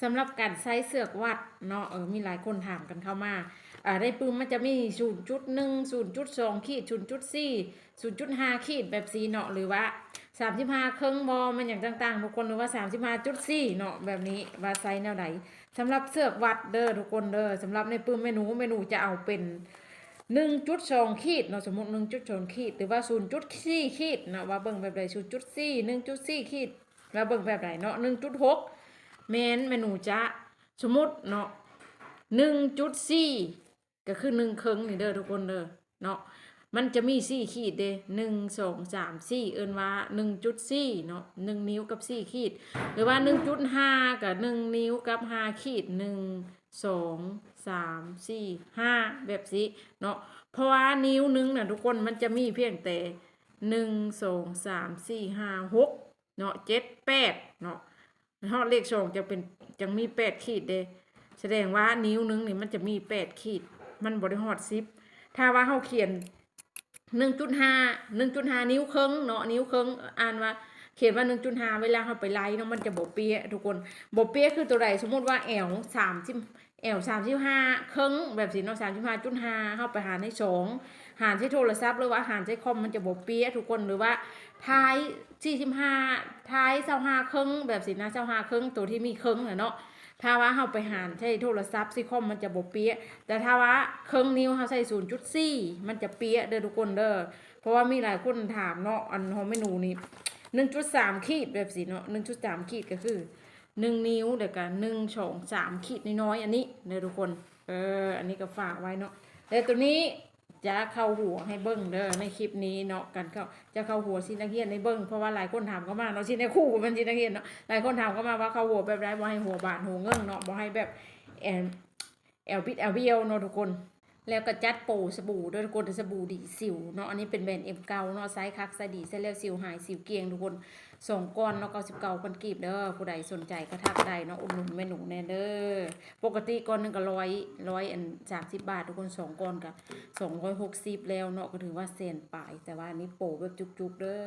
ສຳລັບການໃຊ້ເຊືອກວັດເນາະ ເອີ ມີຫຼາຍຄົນຖາມກັນເຂົ້າມາ ອາ ໃນປຶ້ມມັນຈະມີສູນຈຸດໜຶ່ງ ສູນຈຸດສອງຂີດ ສູນຈຸດສີ່ ສູນຈຸດຫ້າຂີດແບບຊີ້ເນາະ ຫຼືວ່າສາມສິບຫ້າເຄິ່ງບໍ່ ແມ່ນຫຍັງຕ່າງໆທຸກຄົນ ຫຼືວ່າສາມສິບຫ້າຈຸດສີ່ເນາະ ແບບນີ້ວ່າໃຊ້ແນວໃດ. ສຳລັບເຊືອກວັດເດີທຸກຄົນເດີ ສຳລັບໃນປຶ້ມແມ່ໜູ ແມ່ໜູຈະເອົາເປັນໜຶ່ງຈຸດສອງຂີດເນາະ ສົມມຸດໜຶ່ງຈຸດສອງຂີດ ຫຼືວ່າສູນຈຸດສີ່ຂີດເນາະ ວ່າເບິ່ງແບບໃດ ສູນຈຸດສີ່ ໜຶ່ງຈຸດສີ່ຂີດ ວ່າເບິ່ງແບບໃດເນາະ ໜຶ່ງຈຸດຫົກ ແມ່ນແມ່ໜູຈະ ສົມມຸດເນາະ ໜຶ່ງຈຸດສີ່ ກໍຄືໜຶ່ງເຄິ່ງນີ້ເດີທຸກຄົນເດີເນາະ ມັນຈະມີສີ່ຂີດເດ້ ໜຶ່ງ ສອງ ສາມ ສີ່ ເອີ້ນວ່າໜຶ່ງຈຸດສີ່ເນາະ ໜຶ່ງນິ້ວກັບສີ່ຂີດ ຫຼືວ່າໜຶ່ງຈຸດຫ້າກໍໜຶ່ງນິ້ວກັບຫ້າຂີດ ໜຶ່ງ ສອງ ສາມ ສີ່ ຫ້າ ແບບຊີ້ເນາະ ເພາະວ່ານິ້ວໜຶ່ງນະທຸກຄົນ ມັນຈະມີພຽງແຕ່ ໜຶ່ງ ສອງ ສາມ ສີ່ ຫ້າ ຫົກ ເນາະ ເຈັດ ແປດ ເນາະ ຮອດເລກສອງຈະເປັນ ຈັ່ງມີແປດຂີດເດ້ ສະແດງວ່ານິ້ວໜຶ່ງນີ້ມັນຈະມີແປດຂີດ ມັນບໍ່ໄດ້ຮອດສິບ ຖ້າວ່າເຮົາຂຽນໜຶ່ງຈຸດຫ້າ ໜຶ່ງຈຸດຫ້ານິ້ວເຄິ່ງເນາະ ນິ້ວເຄິ່ງ ອ່ານວ່າ ຂຽນວ່າໜຶ່ງຈຸດຫ້າ ເວລາເຮົາໄປໄລ່ເນາະ ມັນຈະບໍ່ເປະທຸກຄົນ ບໍ່ເປະຄືໂຕໃດ ສົມມຸດວ່າແອວສາມສິບ ແອວສາມສິບຫ້າເຄິ່ງແບບຊີ້ເນາະ ສາມສິບຫ້າຈຸດຫ້າ ເຮົາໄປຫາໃນສອງ ຫານໃສ່ໂທລະສັບ ຫຼືວ່າຫານໃສ່ຄອມ ມັນຈະບໍ່ເປະທຸກຄົນ ຫຼືວ່າທ້າຍສີ່ສິບຫ້າ ທ້າຍຊາວຫ້າເຄິ່ງແບບຊີ້ນະ ຊາວຫ້າເຄິ່ງ ໂຕທີ່ມີເຄິ່ງນະເນາະ ຖ້າວ່າເຮົາໄປຫານໃສ່ໂທລະສັບ ໃສ່ຄອມ ມັນຈະບໍ່ເປະ ແຕ່ຖ້າວ່າເຄິ່ງນິ້ວເຮົາໃສ່ສູນຈຸດສີ່ ມັນຈະເປະເດີທຸກຄົນເດີ ເພາະວ່າມີຫຼາຍຄົນຖາມເນາະ ອັນຂອງແມ່ໜູນີ້ ໜຶ່ງຈຸດສາມຂີດແບບຊີ້ເນາະ ໜຶ່ງຈຸດສາມຂີດກໍຄື ໜຶ່ງນິ້ວ ແລ້ວກໍໜຶ່ງ ສອງ ສາມຂີດນ້ອຍໆ ອັນນີ້ເດີທຸກຄົນ ເອີ ອັນນີ້ກໍຝາກໄວ້ເນາະ ແລ້ວໂຕນີ້ຈະເຂົ້າຫົວໃຫ້ເບິ່ງເດີ ໃນຄລິບນີ້ເນາະ ການເຂົ້າ ຈະເຂົ້າຫົວຊີ້ນນັກຮຽນໃຫ້ເບິ່ງ ເພາະວ່າຫຼາຍຄົນຖາມເຂົ້າມາເນາະ ຊີ້ນຄູບໍ່ແມ່ນຊີ້ນນັກຮຽນເນາະ ຫຼາຍຄົນຖາມເຂົ້າມາວ່າເຂົ້າຫົວແບບໃດ ບໍ່ໃຫ້ຫົວບາດຫົວເງິ້ງເນາະ ບໍ່ໃຫ້ແບບ ແອວ ແອວບິດແອວບ້ຽວເນາະທຸກຄົນ ແລ້ວກໍຈັດໂປສະບູເດີທຸກຄົນ ສະບູດີສິວເນາະ ອັນນີ້ເປັນແບຣນເອັມເກົ້າເນາະ ໃຊ້ຄັກໃຊ້ດີ ໃຊ້ແລ້ວສິວຫາຍສິວກ່ຽງທຸກຄົນ ສອງກ້ອນເນາະ ເກົ້າສິບເກົ້າພັນກີບເດີ ຜູ້ໃດສົນໃຈກໍທັກໄດ້ເນາະ ອຸດໜູນແມ່ໜູແດ່ເດີ ປົກກະຕິກ້ອນໜຶ່ງກໍຮ້ອຍ ຮ້ອຍອັນສາມສິບບາດທຸກຄົນ ສອງກ້ອນກໍສອງຮ້ອຍຫົກສິບແລ້ວເນາະ ກໍຖືວ່າແສນປາຍ ແຕ່ວ່າອັນນີ້ໂປແບບຈຸກໆເດີ